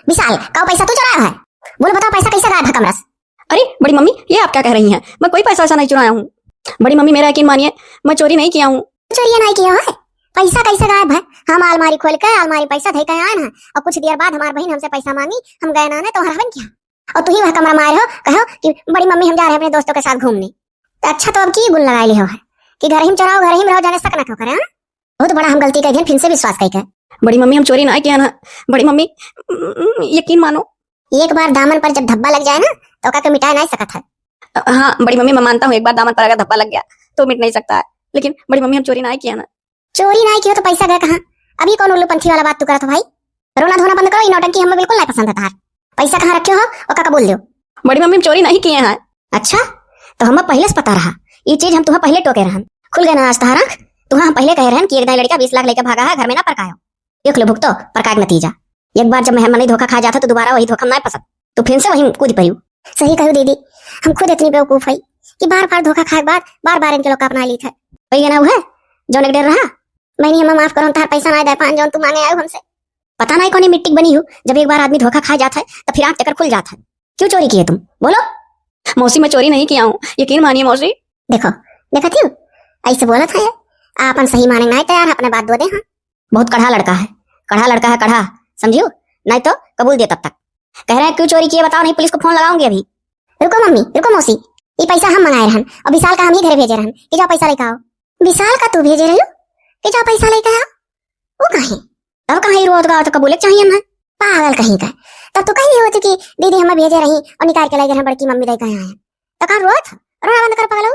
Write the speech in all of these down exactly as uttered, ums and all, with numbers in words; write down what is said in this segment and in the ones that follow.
विशाल, का पैसा तू चुराया है? बोल बताओ, पैसा कैसे गायब है कमरा से? अरे बड़ी मम्मी, ये आप क्या कह रही हैं? मैं कोई पैसा वैसा नहीं चुराया हूँ। बड़ी मम्मी, मेरा यकीन मानिए, मैं चोरी नहीं किया हूँ। चोरी नहीं किया है? पैसा कैसे गायब है? हम अलमारी खोल के, अलमारी पैसा धइ के आए हैं, और कुछ देर बाद हमार बहिन हमसे पैसा मांगी, हम गए ना, तुम्हारा बन किया। और तू ही वह कमरा में आए हो, कहो कि बड़ी मम्मी, हम जा रहे हैं अपने दोस्तों के साथ घूमने। तो अच्छा, तो अब की गुण लगाए ले हो है कि घर ही में चुराओ, घर ही में रहो, जाने शक ना क्यों करे, हाँ? बहुत बड़ा हम गलती कह दिया, फिर से विश्वास कह के। बड़ी मम्मी, हम चोरी ना किया ना। बड़ी मम्मी, उम, यकीन मानो। एक बार दामन पर जब धब्बा लग जाए ना, तो ओका के मिटाए नहीं सकत है। अ, हाँ बड़ी मम्मी, मैं मानता हूँ, एक बार दामन पर अगर धब्बा लग गया तो मिट नहीं सकता है, लेकिन बड़ी मम्मी, हम चोरी ना किया ना। चोरी ना कियो तो पैसा गए कहाँ? अभी कौन उल्लू पंथी वाला बात तू करत हो भाई? रोना धोना बंद करो, ये नौटंकी हमें बिल्कुल नहीं पसंद है तार। पैसा कहाँ रखे हो, ओका कबूल दो। बड़ी मम्मी, हम चोरी नहीं किए हैं। अच्छा, तो हमें पहले से पता रहा, ये चीज हम तुम्हें पहले टोके रहन। खुल गए ना आज तहार आँख? तुम्हें हम पहले कहे रहन कि एक दाई लड़का बीस लाख लेके भागा है, घर में ना परकायो। देख लो भुगतो परकाय के नतीजा। एक बार जब मेहरमनी धोखा खा जाता तो दोबारा वही धोखा में ना फंसत, तो फिर से वही कूद पड़ू। सही कहू दीदी, हम खुद इतनी बेवकूफ है कि बार बार धोखा खाए के बाद बार बार इनके लोग का अपना ली थे। वही है ना, वह जौन एक डेर रहा। बहनी, हमें माफ करो, हम तार पैसा ना दे पान जौन तू मांगे आयो हमसे। पता नहीं कौन मिट्टी के बनी हो, जब एक बार आदमी धोखा खा जाता है तो फिर आँख चक्कर खुल जाता है। क्यों चोरी किए तुम, बोलो? मौसी, मैं चोरी नहीं किया हूँ, यकीन मानिए मौसी। देखो, देखत हो, ऐसे बोलत है, आपन सही माने नहीं तैयार है, अपने बात दो दे। हाँ, बहुत कड़ा लड़का है, कड़ा लड़का है, कड़ा, समझियो? नहीं तो कबूल दे तब तक। कह रहे हैं, क्यों चोरी किए बताओ, नहीं पुलिस को फोन लगाऊंगी अभी। रुको मम्मी, रुको मौसी, ये पैसा हम मंगाए रहन और विशाल का हम ही घरे भेजे रहन कि जाओ पैसा लेके आओ। विशाल का तू भेजे रही हो कि जाओ पैसा लेके आओ? वो कहीं, तब कहीं रोत गाओ तो कबूले चाहिए ना, पागल कहीं का। तब तो कहीं होती कि दीदी हमें भेजे रही और निकाल के ले गए हैं बड़की मम्मी दे के आए हैं। तो कहाँ रोत? रोना बंद कर पागल हो।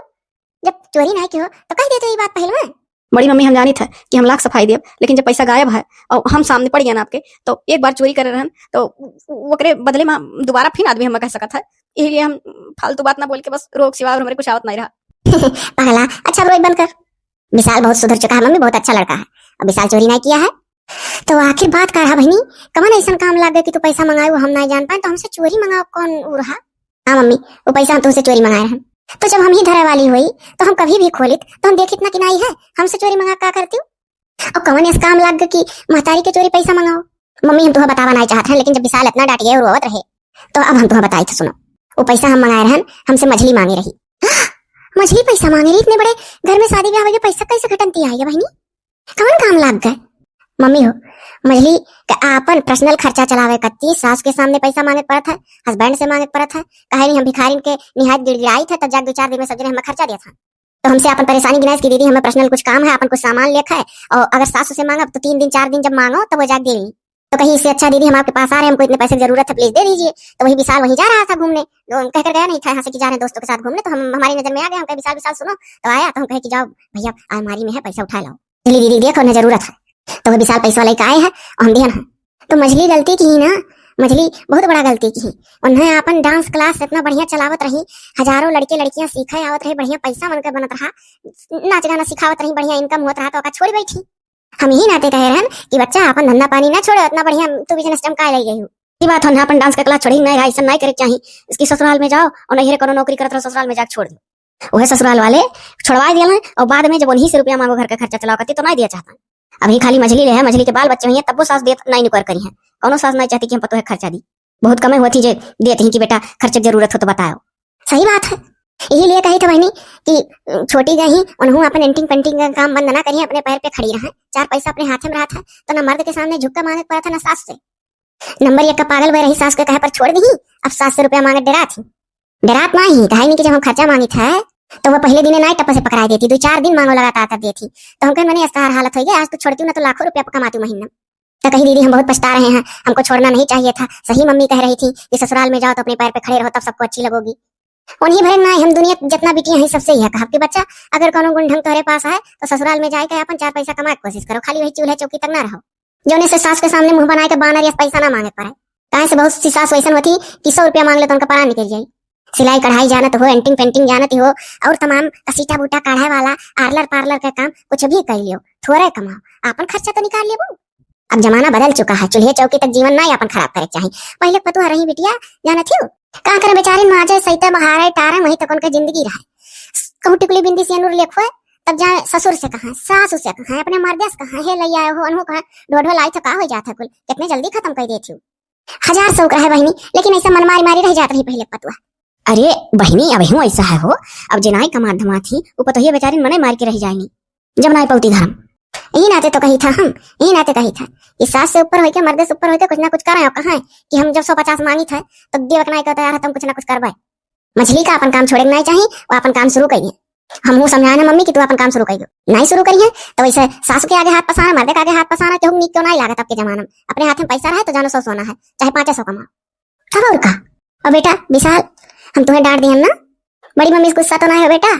जब चोरी ना की हो तो कह देते ये बात पहले में। बड़ी मम्मी, हम जानी था कि हम लाख सफाई देब, लेकिन जब पैसा गायब है और हम सामने पड़ गया ना आपके, तो एक बार चोरी करे रहन तो ओकरे बदले में दोबारा फिर आदमी हमें कह सकत है। यही लिए हम फालतू बात ना बोल के बस रोक सिवा और हमारे कुछ आवत नहीं रहा। पागला, अच्छा अब रोई बंद कर। विशाल बहुत सुधर चुका है मम्मी, बहुत अच्छा लड़का है। अब विशाल चोरी नहीं किया है। तो आखिर बात का रहा बहनी, कवन ऐसा काम लाग गए कि तू पैसा मंगाए वो हम नहीं जान पाए, तो हमसे चोरी मंगाओ कौन वो रहा? हाँ मम्मी, वो पैसा हम तुमसे चोरी मंगाए रहन। तो जब हम ही धरे वाली हुई तो हम कभी भी खोलित तो हम देखित ना कि नाई है, हमसे चोरी मंगा का करती हूँ? और कवन ऐसा काम लाग गए कि महतारी के चोरी पैसा मंगाओ? मम्मी, हम तुम्हें बतावा नहीं चाहत हैं, लेकिन जब विशाल इतना डांट गए और रोवत रहे तो अब हम तुम्हें बताई थे, सुनो। वो पैसा हम मंगाए रहन, हमसे मझली मांगे रही। मझली पैसा मांगे रही? इतने बड़े घर में शादी ब्याह हो गया, पैसा कैसे घटंती आई है बहनी? कवन काम लाग गए? मम्मी हो, मझली के आपन पर्सनल खर्चा चलावे कत्ती सास के सामने पैसा मांगे पड़त है, हस्बैंड से मांगे पड़त है। कहे नहीं हम भिखारिन के निहायत गिड़गिड़ाई थे, तब जाके दो चार दिन में सब जने हमें खर्चा दिया था। तो हमसे आपन परेशानी गिनाइस कि दीदी हमें पर्सनल कुछ काम है, आपन कुछ सामान लेखा है, और अगर सास से मांगब तो तीन दिन चार दिन जब मांगो तब वो जाके देवी। तो कही इससे अच्छा दीदी हम आपके पास आ रहे हैं, हमको इतने पैसे की जरूरत है, प्लीज दे दीजिए। तो वही विशाल वहीं जा रहा था घूमने, तो हम कहकर गया नहीं था यहाँ से कि जा रहे हैं दोस्तों के साथ घूमने, तो हम, हमारी नजर में आ गया, हम कहे विशाल विशाल सुनो, तो आया तो हम कहे कि जाओ भैया अलमारी में है, पैसा उठा लाओ। दीदी, दीदी, देखो ना, जरूरत है। तो वो विशाल पैसा लेके आए हैं और हम दिहन है। तो मझली गलती की ही ना, मझली बहुत बड़ा गलती की ही। उन्हें अपन डांस क्लास इतना बढ़िया चलावत रही, हजारों लड़के लड़कियां सीखे आवत रहे, बढ़िया पैसा मन के बनत रहा, नाच गाना सिखावत रही, बढ़िया इनकम होत रहा, तो ओका छोड़ बैठी। हम यही नाते कहे रहन कि बच्चा अपन धंधा पानी ना छोड़े, इतना बढ़िया तू बिजनेस चमका ले गई हो। ये बात हम अपन डांस के क्लास छोड़ी नहीं रहा, ऐसा नहीं करे के चाही। इसकी ससुराल में जाओ और नहीं रे कोनो नौकरी करत रहो, ससुराल में जाके छोड़ दो। वह ससुराल वाले छोड़वा दिया है और बाद में जब उन्हीं से रुपया मांगो घर का खर्चा चलाओ करती तो नहीं दिया चाहता। अभी खाली मझली ले है, मझली के बाल बच्चे हुई हैं, तब वो सास देत नहीं नुकर करी है। कौनो सास नहीं चाहती कि हम पतोह खर्चा दी। बहुत कमे होती जे देत ही कि बेटा खर्चे की जरूरत हो तो बताओ। सही बात है, यही लिए कही था बहनी कि छोटी गई उन्हों अपन एंटिंग पेंटिंग का काम बंद ना करिए, अपने पैर पे खड़ी रहे, चार पैसा अपने हाथ में रहा था तो ना मर्द के सामने झुक के मांगे पड़ा था ना सास से। नंबर एक का पागल वह रही, सास के कहे पर छोड़ दी, अब सास से रुपया मांगे डरा थी। डरात ना ही, कहे नहीं कि जब हम खर्चा मांगी था तो वह पहले दिन ना टप्पा से पकड़ाई देती, दो चार दिन मांगो लगातार तब देती। तो हम कहे मने अस्तार हालत हो गया, आज तो छोड़ती हूँ ना तो लाखों रुपया कमाती हूँ महीना। तो कही दीदी हम बहुत पछता रहे हैं, हमको छोड़ना नहीं चाहिए था, सही मम्मी कह रही थी कि ससुराल में जाओ तो अपने पैर पे खड़े रहो तब सबको अच्छी लगोगी। उन्हीं भरे ना हम दुनिया जितना बिटिया हैं सबसे यह कहा कि बच्चा अगर कोनो गुण ढंग तोहरे पास है तो ससुराल में जाए के अपन चार पैसा कमाए के कोशिश करो, खाली वही चूल्हे चौकी तक ना रहो। जौने से सास के सामने मुंह बनाए के बानर या पैसा ना मांगे पड़े। काहे से बहुत सी सास वैसन होती कि सौ रुपया मांग ले तो उनका परान निकल जाई। सिलाई कढ़ाई जानत हो, एंटिंग पेंटिंग जानत हो, और तमाम कसीटा बूटा काढ़े वाला, आर्लर पार्लर का काम कुछ भी कर लियो, थोड़े कमाओ, आपन खर्चा तो निकाल लेबू। अब जमाना बदल चुका है, चूल्हे चौकी तक जीवन ना अपन खराब करे के चाही। पहले पतुआ रही बिटिया, जानत हो, का करे बेचारी माजे सैते बहारे टारे, वहीं तक उनके जिंदगी रहे। कहूँ टिकुली बिंदी सिंदूर लेखुए, तब जाए ससुर से कहा, सासु से कहा, अपने मर्दे से कहा, हे लैया हो, अनहु कहा, ढो ढो लाई तो का हो जात है कुल, कितने जल्दी खत्म कर देती हूँ। हजार शौक रहे बहिनी, लेकिन ऐसा मन मारी मारी रह जात रही पहिले पतुआ। अरे बहिनी, अब हूँ ऐसा है हो, अब जे नाई कमात धमात ही, उ पतोहिया बेचारी मने मार के रह जाएनी, जब नाई पौती धरम। यही नाते तो कही था हम, यही नाते कही था कि सास से ऊपर होके, मर्दे से ऊपर होके कुछ ना कुछ करें। और कहाँ है कि हम जब सौ पचास मांगी था, तो देवे के नाई का तैयार है, तो हम कुछ ना कुछ करवाए। मछली का अपन काम छोड़े के नाई चाहिए, वो अपन काम शुरू करिए। हम वो समझाए ना मम्मी कि तू अपन काम शुरू करियो, नाई शुरू करिए तो वैसे सासू के आगे हाथ पसारा, मर्दे के आगे हाथ पसारा, केहू नीक क्यों नाई लागत अब के जमाना में। अपने हाथ में पैसा रहे तो जानो सौ सोना है, चाहे पाँचे सौ कमाओ। अब और का? और बेटा विशाल, हम तुम्हें डांट दिहन ना, बड़ी मम्मी से गुस्सा तो ना हो बेटा?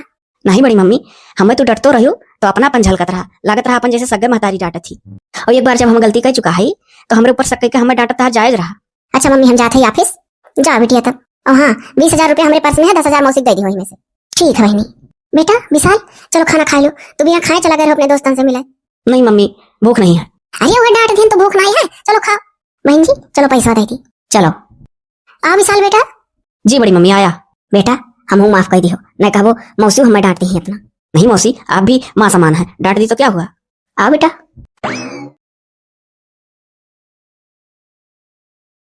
नहीं बड़ी मम्मी, हमें तू डटतो रह्यो तो अपनापन झलकत रहा, लागत रहा अपन जैसे सगे महतारी डांटत ही। और एक बार जब हम गलती कर चुका है तो हमरे ऊपर शक करके हमें डांटत तहार जायज रहा। अच्छा मम्मी, हम जात है ऑफिस, जाओ बिटिया तब। और हाँ, बीस हजार रुपया हमरे पर्स में है, दस हजार मौसी के दे दी वही में से। ठीक है बहनी। बेटा विशाल, चलो खाना खा लो, तू भी यहाँ खाए चला गए रहो अपने दोस्तन से मिले। नहीं मम्मी, भूख नहीं है। अरे वो डांट दिन तो भूख नहीं है, चलो खाओ। बहन जी, चलो पैसा दे दी। चलो। आ विशाल बेटा। जी बड़ी मम्मी, आया। बेटा, हम हूँ माफ कर दियो, नहीं कहबो मौसी हमें डांट दी है अपना। नहीं मौसी, आप भी माँ समान है, डांट दी तो क्या हुआ? आ बेटा।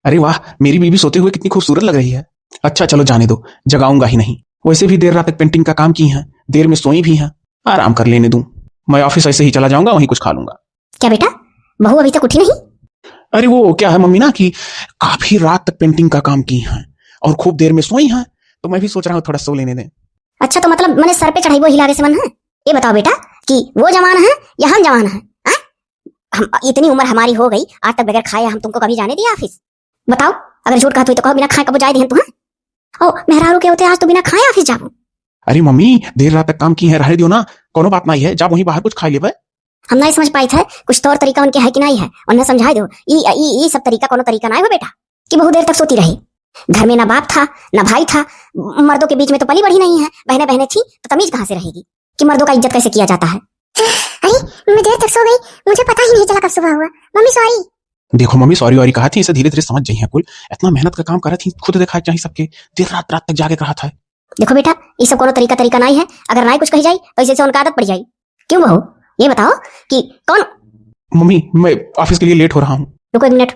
अरे वाह, मेरी बीबी सोते हुए कितनी खूबसूरत लग रही है। अच्छा चलो जाने दो, जगाऊंगा ही नहीं। वैसे भी देर रात तक पेंटिंग का काम की हैं, देर में सोई भी हैं, आराम कर लेने दूं। मैं ऑफिस ऐसे ही चला जाऊंगा, वहीं कुछ खा लूंगा। क्या बेटा, बहू अभी तक उठी नहीं? अरे वो क्या है मम्मी ना कि काफी रात तक पेंटिंग का काम की हैं और खूब देर में सोई हैं, तो मैं भी सोच रहा हूँ थोड़ा सो लेने दें। अच्छा तो मतलब मैंने सर पे चढ़ाई वो हिलावे से मन है? ये बताओ बेटा कि वो जवान है या हम जवान हैं? हैं? हम, इतनी उम्र हमारी हो गई, आज तक बगैर खाए हम तुमको कभी जाने दिया ऑफिस? बताओ, अगर झूठ कहत हुई तो कहो, बिना खाए कबो जाए दिहन तू, हैं? ओ, मेहरारू के होते आज तो बिना खाए ऑफिस जाबो। अरे मम्मी, देर रात तक काम की है, रहे दियो ना, कोनो बात नहीं है, जा वहीं बाहर कुछ खा लेबे। हम नहीं समझ पाई थे, कुछ तौर तरीका उनके है कि नहीं है, उन्हें समझा दो। ई, ई, ई सब तरीका कोनो तरीका नहीं हो बेटा, कि बहुत देर तक सोती रही। घर में ना बाप था, ना भाई था, मर्दों के बीच में तो पली बढ़ी नहीं है, बहनें बहनें थी तो तमीज कहाँ से रहेगी? कि मर्दों का इज्जत कैसे किया जाता है। अरे, मैं देर तक सो गई, मुझे पता ही नहीं चला कब सुबह हुआ। मम्मी सॉरी। देखो मम्मी, सॉरी वॉरी कहा थी, इसे धीरे धीरे समझ जाइए कुल। इतना मेहनत का काम करा थी, खुद देखा चाहिए सबके, देर रात रात तक जाके कहा था। देखो बेटा, ये सब कोनो तरीका तरीका नहीं है, अगर नहीं कुछ कही जाए तो इसे से उनका आदत पड़ जाए। क्यों बहू, ये बताओ कि कौन मम्मी, मैं ऑफिस के लिए लेट हो रहा हूँ। रुको एक मिनट।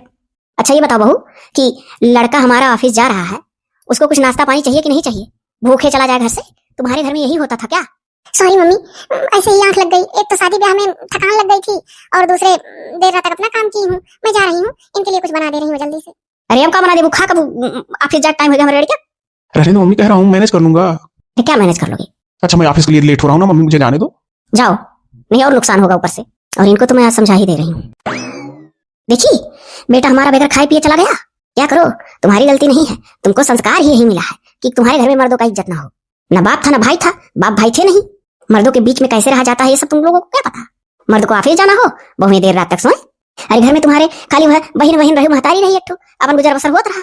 अच्छा ये बताओ बहू कि लड़का हमारा ऑफिस जा रहा है, उसको कुछ नाश्ता पानी चाहिए कि नहीं चाहिए? भूखे चला जाए घर से? तुम्हारे घर में यही होता था क्या? सॉरी मम्मी, ऐसे ही आंख लग गई। एक तो शादी ब्याह में थकान लग गई थी और दूसरे देर रात तक अपना काम की हूँ। मैं जा रही हूँ, इनके लिए कुछ बना दे रही हूँ जल्दी से। अरे अब का बना देबू, खा कब, ऑफिस जाए टाइम हो गया हमारे लड़के। रहने दो मम्मी, कह रहा हूँ मैनेज कर लूंगा। ये क्या मैनेज कर लोगे? अच्छा मैं ऑफिस के लिए लेट हो रहा हूँ ना मम्मी, मुझे जाने दो। जाओ, नहीं और नुकसान होगा ऊपर से। और इनको तो मैं आज समझा ही दे रही हूँ। देखी, बेटा हमारा बगैर खाए पिए चला गया। क्या करो, तुम्हारी गलती नहीं है, तुमको संस्कार ही यही मिला है कि तुम्हारे घर में मर्दों का इज्जत ना हो। ना बाप था ना भाई था, बाप भाई थे नहीं। मर्दों के बीच में कैसे रहा जाता है ये सब तुम लोगों को क्या पता? मर्द को ऑफिस जाना हो, बहुएं देर रात तक सोए। अरे घर में तुम्हारे खाली वह बहिन बहिन रही, महतारी रही एक ठो, अपन गुजर बसर होत रहा।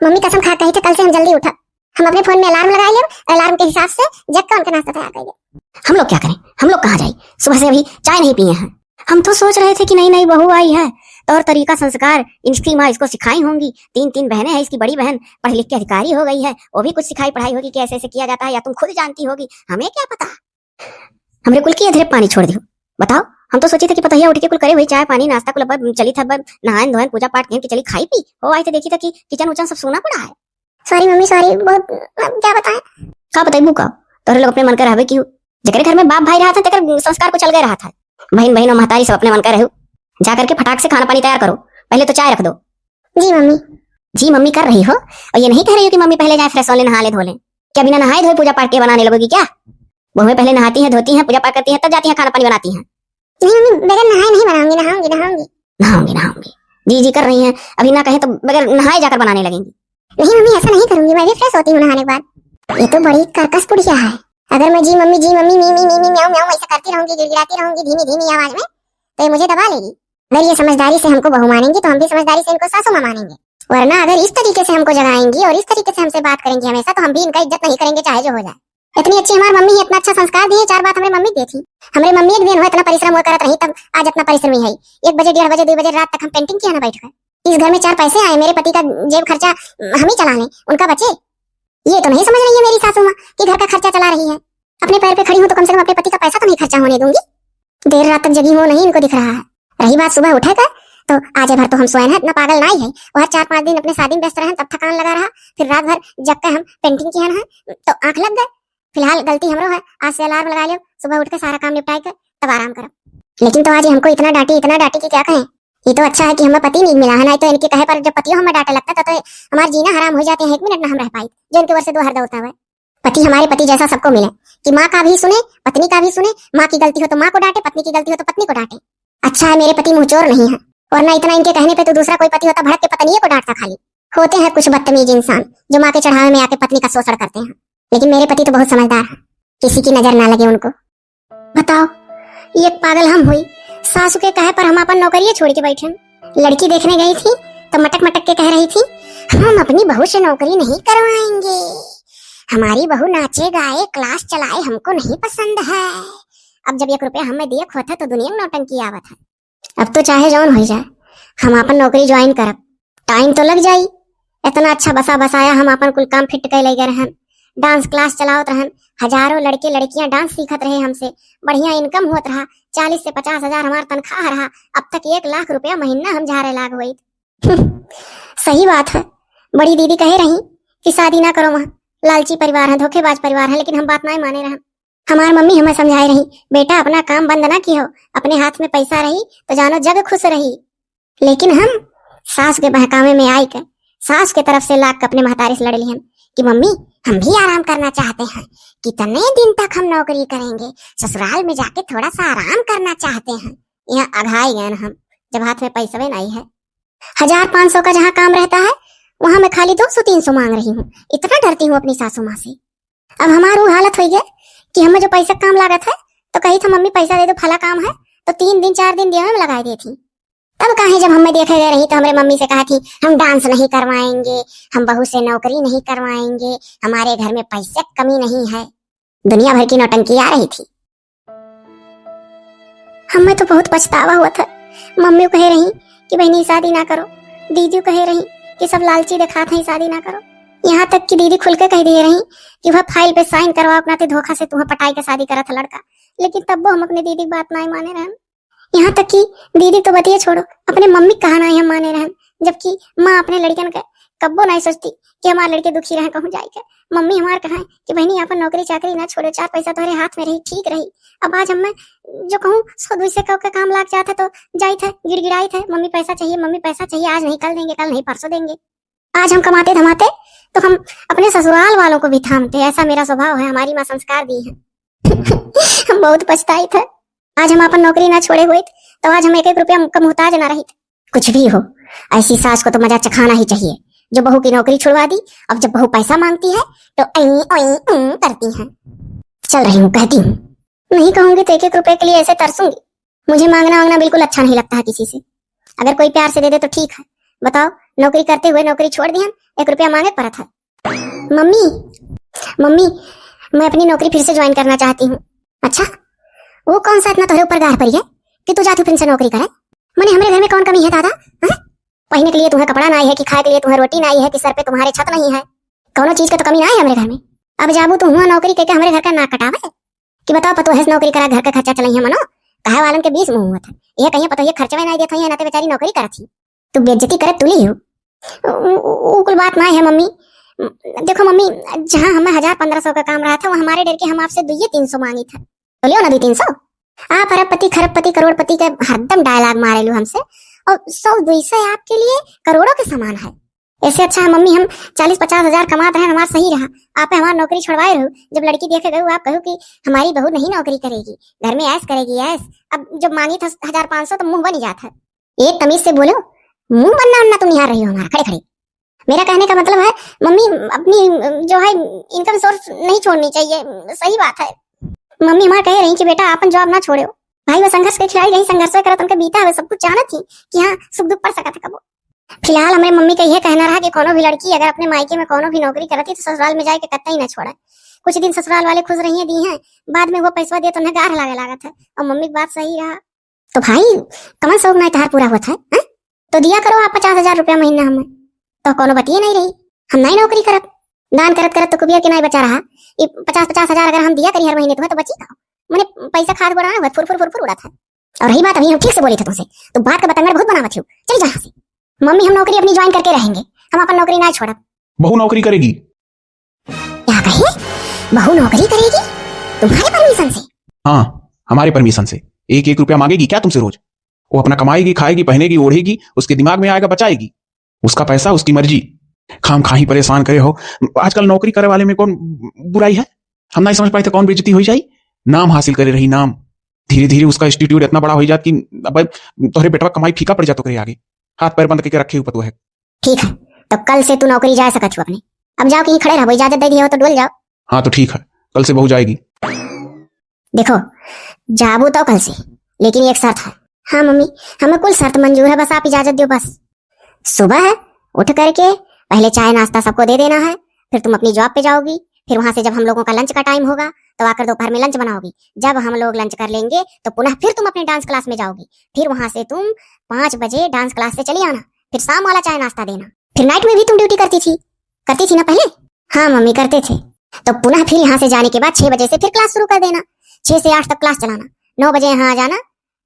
मम्मी कसम खा कही थे कल से हम जल्दी उठब, हम अपने फोन में अलार्म लगा लेब, अलार्म के हिसाब से जग के उनके नाश्ता तैयार कर लेब। हम लोग क्या करें, हम लोग कहाँ जाए, सुबह से अभी चाय नहीं पिए हैं। हम तो सोच रहे थे कि नई नई बहू आई है, तौर तरीका संस्कार इसकी माँ इसको सिखाई होंगी। तीन तीन बहनें हैं, इसकी बड़ी बहन पढ़ी लिख के अधिकारी हो गई है, वो भी कुछ सिखाई पढ़ाई होगी कि ऐसे ऐसे किया जाता है, या तुम खुद जानती होगी, हमें क्या पता। हमरे कुल की अधरे पानी छोड़ दियो। बताओ, हम तो सोची थे कि पतोहिया उठ के कुल करे हुई चाय पानी नाश्ता कुल अब चली था, अब नहायन धोयन पूजा पाठ किहन कि चली खाई पी। हो आई तो देखी था कि किचन उचन सब सूना पड़ा है। सॉरी मम्मी सॉरी, बहुत अब क्या बताएं। का बताइबू का, तोहरे लोग अपने मन का रहबे की हो। जेकरे घर में बाप भाई रहा था तेकर संस्कार कुछ अलगे रहा था। बहन बहन और महतारी सब अपने मन का रहू। जा करके फटाक से खाना पानी तैयार करो, पहले तो चाय रख दो। जी मम्मी। जी मम्मी कर रही हो, और ये नहीं कह रही हो कि मम्मी पहले जाए फ्रेश हो ले, नहा ले धो ले। क्या बिना नहाए धोए पूजा पाठ के बनाने लगोगी क्या? बहुएं पहले नहाती हैं, धोती हैं, पूजा पाठ करती हैं, तब जाती हैं खाना पानी बनाती हैं। नहीं मम्मी, बगैर नहाए नहीं बनाऊंगी, नहाऊंगी, नहाऊंगी। नहाऊंगी, नहाऊंगी। जी जी कर रही हैं, अभी ना कहें तो बगैर नहाए जाकर बनाने लगेंगी। नहीं मम्मी, ऐसा नहीं करूंगी, मैं भी फ्रेश होती हूँ नहाने के बाद। ये तो बड़ी कर्कश बुढ़िया है। अगर मैं जी मम्मी, जी मम्मी, मी मी मी मी म्याऊं म्याऊं ऐसा करती रहूंगी, गिड़गिड़ाती रहूंगी धीमी धीमी आवाज में, तो ये मुझे दबा लेगी। अगर ये समझदारी से हमको बहू मानेंगी तो हम भी समझदारी से इनको सासू माँ मानेंगे। वरना अगर इस तरीके से हमको जगाएंगी और इस तरीके से हमसे बात करेंगी हमेशा, तो हम भी इनका इज्जत नहीं करेंगे, चाहे जो हो जाए। इतनी अच्छी हमारी मम्मी है, इतना अच्छा संस्कार दिए, चार बात हमरे मम्मी दी थी। हमरे मम्मी एक दिन हो इतना परिश्रम वो करत रही, तब आज इतना परिश्रमी है। एक बजे, डेढ़ बजे, दो बजे रात तक हम पेंटिंग किया ना बैठ कर। इस घर में चार पैसे आए, मेरे पति का जेब खर्चा हम ही चला लें, उनका बचे। ये तो नहीं समझ रही है मेरी सासू माँ कि घर का खर्चा चला रही है। अपने पैर पे खड़ी हूँ तो कम से कम अपने पति का पैसा तो नहीं खर्चा होने दूंगी। देर रात तक जगी हूँ, नहीं इनको दिख रहा है। रही बात सुबह उठे का, तो आज भर तो हम सोएन है, इतना पागल नाहीं है। वह चार पाँच दिन अपने शादी में व्यस्त रहन, तब थकान लगा रहा, फिर रात भर जग के हम painting किहन है, तो आँख लग गए। फिलहाल गलती हमरो है, आज से alarm लगा लियो, सुबह उठ के सारा काम निपटाए के तब आराम करब। लेकिन तो आज ये हमको इतना डांटी, इतना डांटी कि क्या कहें। ये तो अच्छा है कि हमें पति नहीं मिला है, नाहीं तो इनके कहे पर जब पतियों हमें डांटे लगता तो, तो हमारा जीना हराम हो जाते हैं, एक मिनट ना हम रह पाई, जो इनके वर से दो हर दौड़ता हुआ। पति हमारे पति जैसा सबको मिले, कि माँ का भी सुने, पत्नी का भी सुने, माँ की गलती हो तो माँ को डांटे, पत्नी की गलती हो तो पत्नी को डांटे। अच्छा है मेरे पति मुँहचोर नहीं है, वरना इतना इनके कहने पे तो दूसरा कोई पति होता भड़क के पत्निये को डांटता खाली। होते हैं कुछ बदतमीज इंसान जो माँ के चढ़ावे में आके पत्नी का शोषण करते हैं, लेकिन मेरे पति तो बहुत समझदार हैं, किसी की नजर ना लगे उनको। बताओ, ये पागल हम हुई, सासू के कहे पर हम अपन नौकरिये छोड़ के बैठे। लड़की देखने गई थी तो मटक मटक के कह रही थी, हम अपनी बहू से नौकरी नहीं करवाएंगे, हमारी बहू नाचे गाए, class चलाए, हमको नहीं पसंद है। अब जब एक रुपया हमें दिए खोता तो दुनिया में नौटंकी आवत है। अब तो चाहे जौन हो जाए, हम आपन नौकरी join करब। Time तो लग जाई, इतना अच्छा बसा बसाया, हम आपन कुल काम fit कइ ले गए रहन, dance class चलावत रहन, हजारों लड़के लड़कियां dance सीखत रहे हमसे, बढ़िया income होत रहा, चालीस से पचास हजार हमार तनख्वाह रहा, अब तक एक लाख रुपया महीना हम झारे लाग होइत। सही बात है, बड़ी दीदी कहे रही कि शादी ना करो, वहाँ लालची परिवार है, धोखेबाज परिवार है, लेकिन हम बात ना माने रहन। हमार मम्मी हमें समझाए रही, बेटा, अपना काम बंद ना किहो, अपने हाथ में पैसा रही तो जानो जग खुश रही। लेकिन हम सास के बहकावे में आई के, सास के तरफ से लाग के अपने महतारी से लड़ लिहन कि मम्मी, हम भी आराम करना चाहते हैं, कितने दिन तक हम नौकरी करेंगे, ससुराल में जाके थोड़ा सा आराम करना चाहते हैं। यहाँ अघाई गए हम, जब हाथ में पैसवे नहीं है। हजार पाँच सौ का जहाँ काम रहता है, वहाँ मैं खाली दो सौ तीन सौ मांग रही हूँ, इतना डरती हूँ अपनी सासू माँ से। अब हमार ऊ हालत होई गए कि हमें जो पैसा काम लागत है, तो कही था, मम्मी, पैसा दे दो, फला काम है, तो तीन दिन चार दिन देवे में लगाई देती। तब काहे जब हमें देखे गए रही तो हमरे मम्मी से कहा थी, हम dance नहीं करवाएंगे, हम बहू से नौकरी नहीं करवाएंगे, हमारे घर में पैसे की कमी नहीं है। दुनिया भर की नौटंकी आ रही थी। हमें तो बहुत पछतावा हुआ था। मम्मी कहे रही कि बहनी शादी ना करो, दीदी कहे रही कि सब लालची दिखात हैं, शादी ना करो। यहाँ तक कि दीदी खुल के कह दिए रही कि वह file पे sign करवाओ, अपना ते धोखा से तुम्हें पटाई के शादी करत है लड़का। लेकिन तब वो हम अपने दीदी की बात नहीं माने रहन। यहाँ तक कि दीदी तो बतिए छोड़ो, अपने मम्मी कहा ना हम माने रहन, जबकि माँ अपने लड़कन के कब्बो नहीं सोचती कि हमारे लड़के दुखी रहे कहूँ जाए के। मम्मी हमार कहा कि बहनी, आपन नौकरी चाकरी ना छोड़ो, चार पैसा तुम्हारे हाथ में रही, ठीक रही। अब आज हमें जो कहूँ सौ दुई सौ का काम लाग जाता तो जाइत है, गिड़गिड़ाइत है, मम्मी पैसा चाहिए, मम्मी पैसा चाहिए, आज नहीं कल देंगे, कल नहीं परसों देंगे। आज हम कमाते धमाते तो हम अपने ससुराल वालों को भी थामते, ऐसा मेरा स्वभाव है, हमारी माँ संस्कार दी है। हम बहुत पछताइत है, आज हम अपन नौकरी ना छोड़े होइत तो आज हम एक एक रुपया का मोहताज ना रहित। कुछ भी हो, ऐसी सास को तो मजा चखाना ही चाहिए, जो बहू की नौकरी छुड़वा दी। अब जब बहू पैसा मांगती है तो ऐं, ओं, ऊं करती हैं। चल रही हूँ, कहती हूँ। नहीं कहूंगी तो एक एक रुपए के लिए ऐसे तरसूंगी। मुझे मांगना वांगना बिल्कुल अच्छा नहीं लगता है किसी से। अगर कोई प्यार से दे दे तो ठीक है। बताओ, नौकरी करते हुए नौकरी छोड़ दिहन, एक रुपया मांगे परत है। मम्मी, मम्मी, मैं अपनी नौकरी फिर से join करना चाहती हूँ। अच्छा, वो कौन सा इतना तोहरे ऊपर गार पड़ी है कि तू जाती फिर से नौकरी करे? मने हमरे घर में कौन कमी है दादा? हैं? पहिने के लिए तुम्हें कपड़ा नाई है कि खाए के लिए तुम्हें रोटी नाई है कि सर पे तुम्हारे छत नहीं है? कौनो चीज के तो कमी नाई है हमरे घर में। अब जाबू तू हुआ नौकरी करके हमरे घर का नाक कटावे कि बताओ, पतोह है नौकरी करा, घर का खर्चा चलाई है मनो? कहे वालन के बीस मुंह हुआ था, ये कहिए पतोह ये खर्चवे नाई देत है, ना ते बेचारी नौकरी करत ही। तू बेइज्जती करे तुली हो। उ, उ, उ कुल बात नाई है मम्मी। देखो मम्मी, जहाँ हमें हजार पन्द्रह सौ का काम रहा था, वो हमारे डर के हम आपसे दुइये तीन सौ मांगी था। बोलियो ना, दुई तीन सौ। आप अरबपति, खरबपति, करोड़पति के हरदम dialogue मारे लू हमसे, और सौ दुई सौ आपके लिए करोड़ों के समान है। ऐसे अच्छा है मम्मी, हम चालीस पचास हजार कमात रहे, हमार सही रहा। आप हमार नौकरी छुड़वाए रहू, जब लड़की देखे गए आप कहू कि हमारी बहू नहीं नौकरी करेगी, घर में ऐश करेगी, ऐश। अब जब मांगी था हजार पाँच सौ तो मुंह बन जात है। एक तमीज से बोलो, मुंह बनना उन्ना तुम निहार रही हो हमारा खड़े खड़े। मेरा कहने का मतलब है मम्मी, अपनी जो है income source नहीं छोड़नी चाहिए, सही बात है। मम्मी हमार कहे रही कि बेटा आपन job ना छोड़ो। भाई वो संघर्ष के खिलाड़ी रही, संघर्ष करत उनके बीता है, सब कुछ जानत ही कि हाँ सुख दुख पड़ सकत है कबो। फिलहाल हमरे मम्मी का यह कहना रहा कि कोनो भी लड़की अगर अपने मायके में कोनो भी नौकरी करत ही तो ससुराल में जाए के कतई ना छोड़े। कुछ दिन ससुराल वाले खुश रहिए दी हैं, बाद में वो पैसवा दे तो उन्हें गाढ़ लागे लागत है, और मम्मी की बात सही रहा। तो भाई, कमन शौक नाई तहार पूरा होत है, हैं? तो दिया करो आप पचास हजार रुपया महीना हमें, तो कोनो बतिये नहीं रही, हम नाई नौकरी करब। दान करत करत तो कुबियर के नाई बचा रहा, ये पचास पचास हजार अगर हम दिया करी हर महीने तुम्हें तो बची का? मने पैसा खाद गोड़ा ना हुआ, फुर फुर फुर फुर उड़त है। और रही बात, अभी हम ठीक से बोली थे तुमसे, तो बात का बतंगड़ बहुत बनावत हो। चली जा यहाँ से। मम्मी, हम नौकरी अपनी ज्वाइन करके रहेंगे, हम अपन नौकरी ना छोड़ब। बहू नौकरी करेगी। क्या कहे? बहू नौकरी करेगी? तुम्हारे परमिशन से? हाँ, हमारे परमिशन से। एक एक रुपया मांगेगी क्या तुमसे रोज? वो अपना कमाएगी, खाएगी, पहनेगी, ओढ़ेगी, उसके दिमाग में आएगा बचाएगी। उसका पैसा, उसकी मर्जी। खाम खाही परेशान करे हो। आजकल नौकरी करे वाले में कौन बुराई है? हम नहीं समझ पाए थे कौन बेइज्जती हो जाई। नाम हासिल करे रही, नाम। धीरे धीरे उसका एटीट्यूड इतना बड़ा हो जात कि अब तोहरे बेटवा कमाई फीका पड़ जातो करे आगे। हाथ पैर बंद करके रखे ऊपर तो है। ठीक है, तो कल से तू नौकरी जा सकत हो अपने। अब जाओ, कहीं खड़े रहो, इजाजत दे दिए हो तो डोल जाओ। हाँ तो ठीक है, कल से बहू जाएगी। देखो, जाबू तो कल से, लेकिन एक शर्त है। हाँ मम्मी, हमें कुल शर्त मंजूर है, बस आप इजाजत दो बस। सुबह है, उठ करके पहले चाय नाश्ता सबको दे देना है, फिर तुम अपनी जॉब पे जाओगी, फिर वहां से जब हम लोगों का लंच का टाइम होगा तो आकर दोपहर में लंच बनाओगी। जब हम लोग लंच कर लेंगे तो पुनः फिर तुम अपने डांस क्लास में जाओगी, फिर वहां से तुम पाँच बजे डांस क्लास से चली आना, फिर शाम वाला चाय नाश्ता देना। फिर नाइट में भी तुम ड्यूटी करती थी, करती थी ना पहले? हाँ मम्मी, करते थे। तो पुनः फिर यहाँ से जाने के बाद छह बजे से फिर क्लास शुरू कर देना, छह से आठ तक क्लास चलाना, नौ बजे यहाँ आ जाना,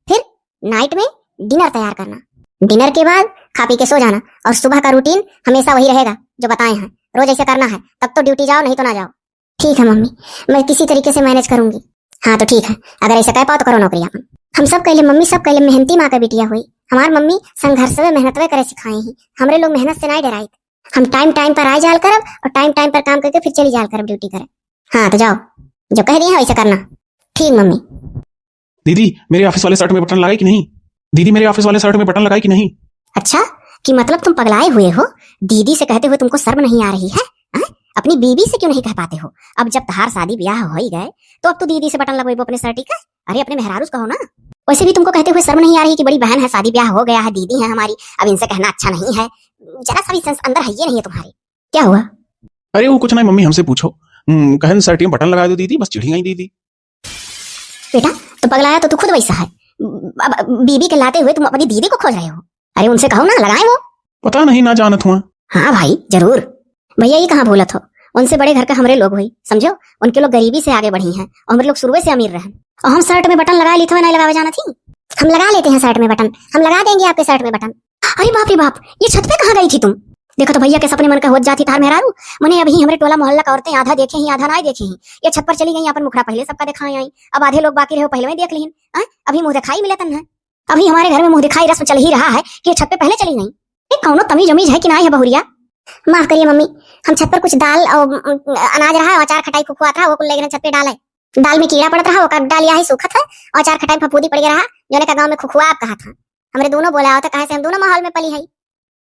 फिर नाइट में डिनर तैयार करना, डिनर के बाद खा पी के सो जाना, और सुबह का रूटीन हमेशा वही रहेगा जो बताए हैं, रोज ऐसे करना है, तब तो ड्यूटी जाओ, नहीं तो ना जाओ। ठीक है मम्मी, मैं किसी तरीके से मैनेज करूंगी। हाँ तो ठीक है, अगर ऐसा कह पाओ तो करो नौकरी अपन। हम सब कहले मम्मी, सब कहले मेहनती माँ का बिटिया हुई। हमार मम्मी संघर्षवे मेहनतवे करे सिखाई ही, हमरे लोग मेहनत से नहीं डराई। हम टाइम टाइम पर आए जाल करब और टाइम टाइम पर काम करके फिर चली जाल करब ड्यूटी करे। हाँ तो जाओ, जो कह दिए हैं वैसे करना। ठीक मम्मी। दीदी, मेरे ऑफिस वाले शर्ट में बटन लगाई कि नहीं? दीदी, मेरे ऑफिस वाले शर्ट में बटन लगाई कि नहीं? अच्छा, कि मतलब तुम पगलाए हुए हो? दीदी से कहते हुए तुमको शर्म नहीं आ रही है? हैं? अपनी बीबी से क्यों नहीं कह पाते हो? अब जब तहार शादी ब्याह हो ही गए, तो अब तो दीदी से बटन लगवाइबो अपने शर्ट का। अरे, अपने मेहरारू से कहो ना। वैसे भी तुमको कहते हुए शर्म नहीं आ रही कि बड़ी बहन है, शादी ब्याह हो गया है, दीदी है हमारी, अब इनसे कहना अच्छा नहीं है। जरा सा भी सेंस अंदर है ये नहीं है तुम्हारे। क्या हुआ? अरे, वो कुछ नहीं मम्मी, हमसे पूछो। हम्म, कहन शर्ट में बटन लगा दो दीदी, बस चिढ़ी गई दीदी। बेटा, तो पगलाया तो तू खुद वैसा है। अब बीबी के लाते हुए तुम अपनी दीदी को खोज रहे हो। अरे, उनसे कहो ना, लगाएं वो। पता नहीं, ना जानत हुआ। हाँ भाई, जरूर। भैया, ये कहाँ भूलत हो? उनसे बड़े घर के हमरे लोग हुई, समझो? उनके लोग गरीबी से आगे बढ़ी हैं और हमरे लोग शुरुए से अमीर रहे। और हम शर्ट में बटन लगा ली थे, नहीं लगावे जाना थी? हम लगा लेते हैं शर्ट में बटन, हम लगा देंगे आपके शर्ट में बटन। अरे बाप रे बाप, ये छत पे कहाँ गई थी तुम? देखो तो भैया, कैसे अपने मन का होत जाती तार मेहरारू। मने अभी हमरे टोला मोहल्ला का औरतें आधा देखे ही, आधा नाई देखे ही। ये छत पर चली गई, अपन मुखड़ा पहले सबका दिखाए आई। अब आधे लोग बाकी रहे, पहले में देख लिहिन। हाँ? अभी मुंह दिखाई मिले तन है। अभी हमारे घर में मुंह दिखाई रस्म चल ही रहा है कि ये छत पे पहले चली गई। ये कौनो तमीज उमीज है कि नाई है बहुरिया? माफ करिए मम्मी, हम छत पर कुछ दाल और, अम, अनाज रहा, अचार खटाई खुखुआत रहा, वो कुल लेके छत पे डाले। दाल में कीड़ा पड़त रहा, ओकर डालिया है सूखत है, और अचार खटाई फफूदी पड़ गया रहा, जोने का गाँव में खुखुआ आप कहा था। हमरे दोनों बोला आवत है, काहे से हम दोनों माहौल में पली है।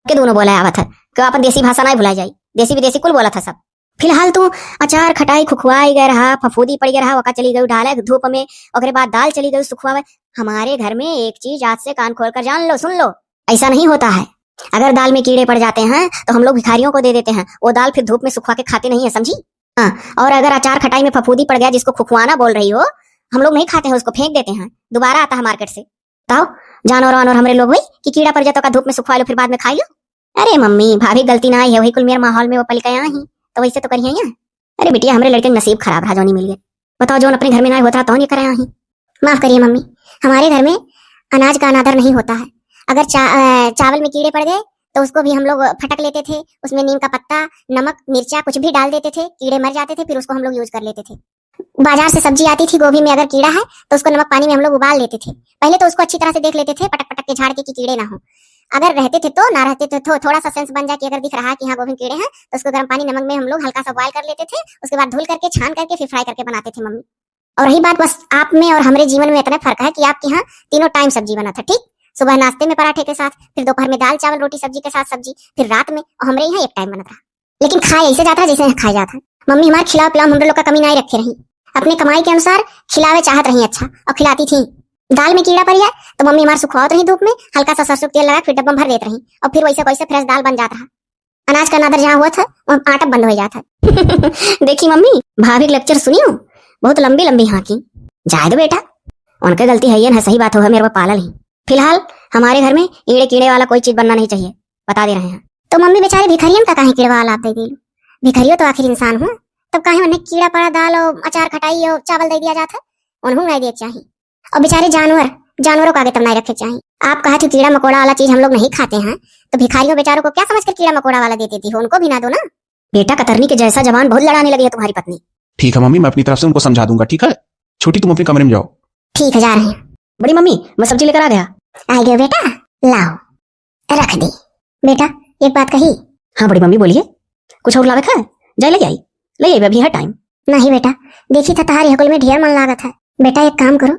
के दोनों बोला आवत है, क्यों अपन देसी भाषा नहीं भुला जाई, देसी विदेशी कुल बोला था सब। फिलहाल तू अचार खटाई खुखुआई गए रहा, फफूदी पड़ गया रहा, ओका चली गई डाले धूप में, ओकरे बाद दाल चली गई सुखुआवे। हमारे घर में एक चीज आज से कान खोल कर जान लो, सुन लो, ऐसा नहीं होता है। अगर दाल में कीड़े पड़ जाते हैं तो हम लोग भिखारियों को दे देते हैं, वो दाल फिर धूप में सुखवा के खाते नहीं है, समझी? हाँ, और अगर अचार खटाई में फफूदी पड़ गया, जिसको खुखवाना बोल रही हो, हम लोग नहीं खाते हैं उसको, फेंक देते हैं, दोबारा आता है मार्केट से। बताओ, जानवर वानवर हमरे लोग हुई कि कीड़ा पड़ जाता का धूप में सुखवा लो फिर बाद में खाई लो। अरे मम्मी, भाभी गलती ना आई है, वही कुल मेरे माहौल में वो पल के आई ही, तो वैसे तो करिए यहाँ। अरे बिटिया, हमरे लड़के का नसीब खराब रहा, जोनी मिल गए। बताओ, जोन अपने घर में ना होता रहा, तो ये करे आई। माफ करिए मम्मी, हमारे घर में अनाज का अनादर नहीं होता है। अगर चा, अ, चावल में कीड़े पड़ गए तो उसको भी हम लोग फटक लेते थे, उसमें नीम का पत्ता, नमक, मिर्चा कुछ भी डाल देते थे, कीड़े मर जाते थे, फिर उसको हम लोग यूज कर लेते थे। बाजार से सब्जी आती थी, गोभी में अगर कीड़ा है तो उसको नमक पानी में हम लोग उबाल लेते थे। पहले तो उसको अच्छी तरह से देख लेते थे, पटक पटक के झाड़ के कि कीड़े ना हो। अगर रहते थे तो, ना रहते थे तो थोड़ा सा सेंस बन जाए कि अगर दिख रहा है कि हाँ गोभी में कीड़े हैं, तो उसको गर्म पानी नमक में हम लोग हल्का सा बॉयल कर लेते थे, उसके बाद धुल करके छान करके फिर फ्राई करके बनाते थे मम्मी। और रही बात, बस आप में और हमरे जीवन में इतना फर्क है कि आपके यहाँ तीनों टाइम सब्जी बना था, ठीक? सुबह नाश्ते में पराठे के साथ, फिर दोपहर में दाल चावल रोटी सब्जी के साथ सब्जी, फिर रात में, और हमरे यहाँ एक टाइम बनत रहा। लेकिन खाए ऐसे जात रहा जैसे यहाँ खाए जात है। मम्मी हमार खिलाओ पिलाओ में हमरे लोग का कमी नहीं रखे रही, अपने कमाई के अनुसार खिलावे चाहत रही, अच्छा, और खिलाती थी। दाल में कीड़ा पड़ जाए तो मम्मी हमार सुखवावत रही धूप में, हल्का सा सरसों के तेल लगा के फिर डब्बा में भर देत रही, और फिर वैसे वैसे फ्रेश दाल बन जात रहा। अनाज का अनादर जहाँ होत है, वहाँ आटा बंद हो जात है। देखी मम्मी, भाभी के लेक्चर सुनियो, बहुत लंबी लंबी हाँकी। जाए दो बेटा, उनके गलती है ये ना, सही बात हो, हमें पालल ही। फिलहाल हमारे घर में ईड़े कीड़े वाला कोई चीज बनना नहीं चाहिए, बता दे रहे हैं। तो मम्मी बेचारे भिखारियन का काहे कीड़वा वाला आप दे देलू? भिखारियो तो आखिर इंसान हुआ, तब काहे उन्हें कीड़ा पड़ा दाल और अचार खटाई और चावल दे दिया जाता है? उन्हों नहीं दिए चाहिए। और बेचारे जानवर, जानवरों का आगे तब नाहीं रखे के चाही। आप कहा थी कीड़ा मकोड़ा वाला चीज हम लोग नहीं खाते हैं, तो भिखारियों बेचारों को क्या समझकर कीड़ा मकोड़ा वाला दे देती हो, उनको भी ना दो ना। बेटा कतरनी के जैसा जबान, बहुत लड़ाने लगी है तुम्हारी पत्नी। ठीक है मम्मी, मैं अपनी तरफ से उनको समझा दूंगा, ठीक है? छोटी, तुम अपने कमरे में जाओ। ठीक है, जा रहे हैं। बड़ी मम्मी, मैं सब्जी लेकर आ गया। आ गयो बेटा, लाओ, रख दी। बेटा, एक बात कही। हाँ बड़ी मम्मी, बोलिए। कुछ और लावे का है? जाई ले आई, ले आई, अभी है टाइम। नहीं बेटा, देखी था तहारी हकुल में ढेर मन लागत है। बेटा, एक काम करो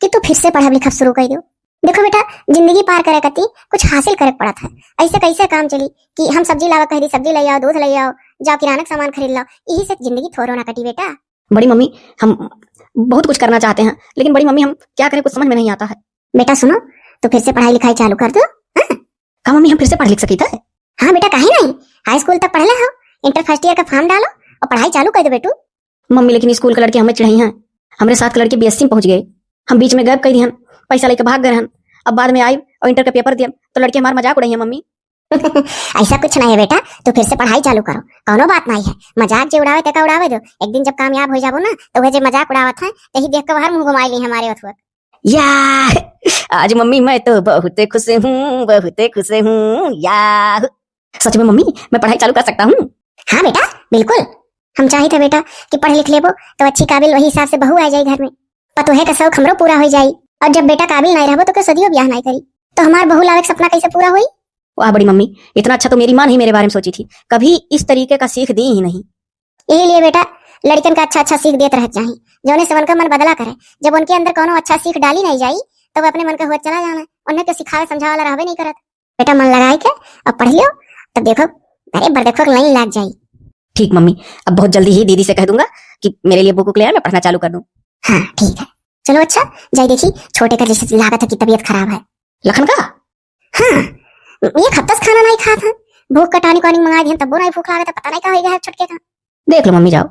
कि तू फिर से पढ़ब लिखब शुरू कर दो। देखो बेटा, जिंदगी पार करे कती कुछ हासिल करे के पड़त है। ऐसे कैसे काम चली कि हम सब्जी लावा कह दी, सब्जी ले आओ, दूध ले आओ, जाओ किराना के सामान खरीद लाओ, यही से जिंदगी थोड़ो ना कटी बेटा। बड़ी मम्मी, हम बहुत कुछ करना चाहते हैं, लेकिन बड़ी मम्मी, हम क्या करें, कुछ समझ में नहीं आता है। बेटा सुनो, तू फिर से पढ़ाई लिखाई चालू कर दो। हाँ? का मम्मी, हम फिर से पढ़ लिख सकी थे? हाँ बेटा, काहे नहीं? हाई स्कूल तक पढ़ले हो, इंटर फर्स्ट ईयर का फॉर्म डालो और पढ़ाई चालू कर दो बेटू। मम्मी, लेकिन स्कूल के लड़के हमें चिढ़ाई हैं, हमरे साथ के लड़के बीएससी में पहुंच गए, हम बीच में गैप कर दिहन, पैसा लेके भाग गए हन। अब बाद में आइब और इंटर का पेपर दियब तो लड़के हमार मजाक उड़ाई हैं मम्मी। ऐसा कुछ नहीं है बेटा, तू फिर से पढ़ाई चालू करो, कौनो बात नहीं है। मजाक जे उड़ावे तेका उड़ावे दो, एक दिन जब कामयाब हो जाबो ना, तो वह जे मजाक उड़ावत है, तही देख के बाहर मुंह घुमाई ली हमारे ओथुआ। या, आज मम्मी मैं तो बहुत खुश हूँ, बहुत खुश हूँ। या, सच में मम्मी, मैं पढ़ाई चालू कर सकता हूँ? हाँ बेटा, बिल्कुल। हम चाहित है बेटा कि पढ़ लिख लेबो तो अच्छी काबिल वही हिसाब से बहू आ जाई घर में, पतोहे का शौक हमरो पूरा हो जाई। और जब बेटा काबिल नहीं रहबो तो क्यों सदियों ब्याह नहीं करी, तो हमार बहू लावे के सपना कैसे पूरा होई? वाह बड़ी मम्मी, इतना अच्छा तो मेरी माँ नहीं मेरे बारे में सोची थी, कभी इस तरीके का सीख दी ही नहीं। यही लिए बेटा, लड़कन का अच्छा अच्छा सीख देत रहे के चाही, जौने से उनका मन बदला करे। जब उनके अंदर कौनो अच्छा सीख डाली नहीं जाई, तो वो अपने मन का हुआ चला जाना, उन्हें के सिखावे समझावे वाला रहबे नहीं करत। बेटा, मन लगाए के अब पढ़ लियो, तब देखो, अरे बर देखो, लाइन लाग जाई। ठीक मम्मी, अब बहुत जल्दी ही दीदी से कह दूंगा कि मेरे लिए बुक ले आए, मैं पढ़ना चालू कर दूं। हाँ ठीक है, चलो अच्छा, जाई देखी छोटे का जैसे लागत है कि तबीयत खराब है। लखन का? हाँ, एक हफ्ता से खाना नहीं खात है, भूख का टॉनिक वानिक मंगा दिहन तब वो नहीं भूख लागत है, पता नहीं का हो गया है छोटके का। देख लो मम्मी, जाओ।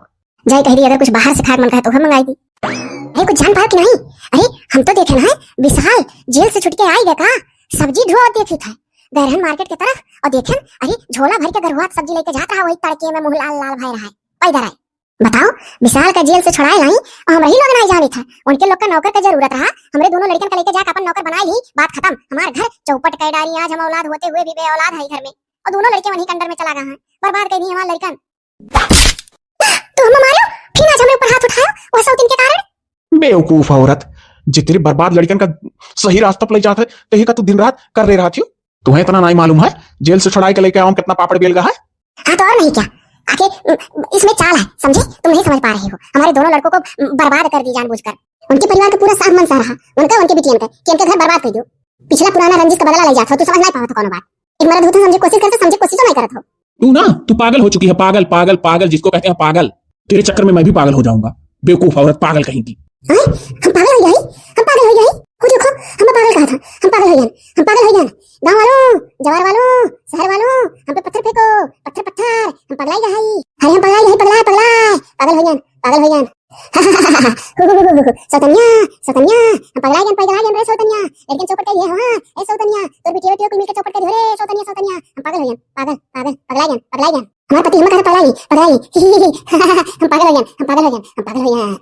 जाई कह दी, अगर कुछ बाहर से खाए के मन करे तो वह मंगाई दी। अरे कुछ जान पाओ कि नहीं? अरे हम तो देखे ना है, विशाल जेल से छुट के आई देखा, सब्जी धोआ देखी था, गए रहन मार्केट के तरफ और देखे, अरे झोला भर के गरुआ सब्जी लेके जात रहा, वही तड़के में मुंह लाल लाल भय रहा है, पैदल आए। बताओ, विशाल का जेल से छुड़ाए लाई और हम रही लोग नहीं जानी था, उनके लोग का नौकर का जरूरत रहा, हमरे दोनों लड़कन का लेके जाके अपन नौकर बनाए ली, बात खत्म। हमार घर चौपट कर डाली, आज हम औलाद होते हुए भी बे औलाद है घर में, और दोनों लड़के वहीं कंडर में चला गए हैं, बर्बाद कर दी हमारे लड़कन। तू हमें मारो, फिर आज हमरे ऊपर हाथ उठायो, वह सौतीन के कारण। बेवकूफ औरत, जे तेरे बर्बाद लड़कन का सही रास्ता पर ले जात है, तही का तू दिन रात कर ले रहा थी। तुम्हें इतना नहीं मालूम है, जेल से छुड़ाए के लेके आवा कितना पापड़ बेल गया है। हाँ तो और नहीं क्या, आखिर, उम, इसमें चाल है, समझे? तुम नहीं समझ पा रहे हो, हमारे दोनों लड़कों को, उम, बर्बाद कर दी जानबूझकर। उनके परिवार का पूरा साथ मन सा रहा, उनका, उनके बिटियन का, कि उनके घर बर्बाद कर दियो। पिछला पुराना रंजिश का बदला ले जात हो, तू समझ नहीं पावत हो कौनो बात। एक मर्द होता समझे कोशिश करता, समझे कोशिश नहीं करत हो। तू ना, तू पागल हो चुकी है, पागल, पागल, पागल, जिसको कहते हैं पागल। तेरे चक्कर में मैं भी पागल हो जाऊंगा, बेवकूफ औरत, पागल कहीं की। हैं? हम पागल हो गए? हम पागल हो गए? वो देखो, हम पागल कहा था, हम पागल हो गए, हम पागल हो गए। गाँव वालों, जवार वालों, शहर वालों, हम पे पत्थर फेंको, पत्थर, पत्थर, हम पगलाई गए। अरे हम पगलाई गए, पगला, पगला, पागल हो गए, पागल हो गए। सौतनिया, सौतनिया, हम पगला गए, पगला गए रे सौतनिया। लड़कन चौपट कर दिए, हाँ, ए सौतनिया, तोर बिटिया, बिटिया कुल मिलके चौपट कर दिए रे सौतनिया, सौतनिया। हम पागल हो गए, पागल, पागल, पगला गए, पगला गए। हमार पति हम कहा पगला गई, पगला गई। हम पागल हो गए, हम पागल हो गए, हम पागल हो गए।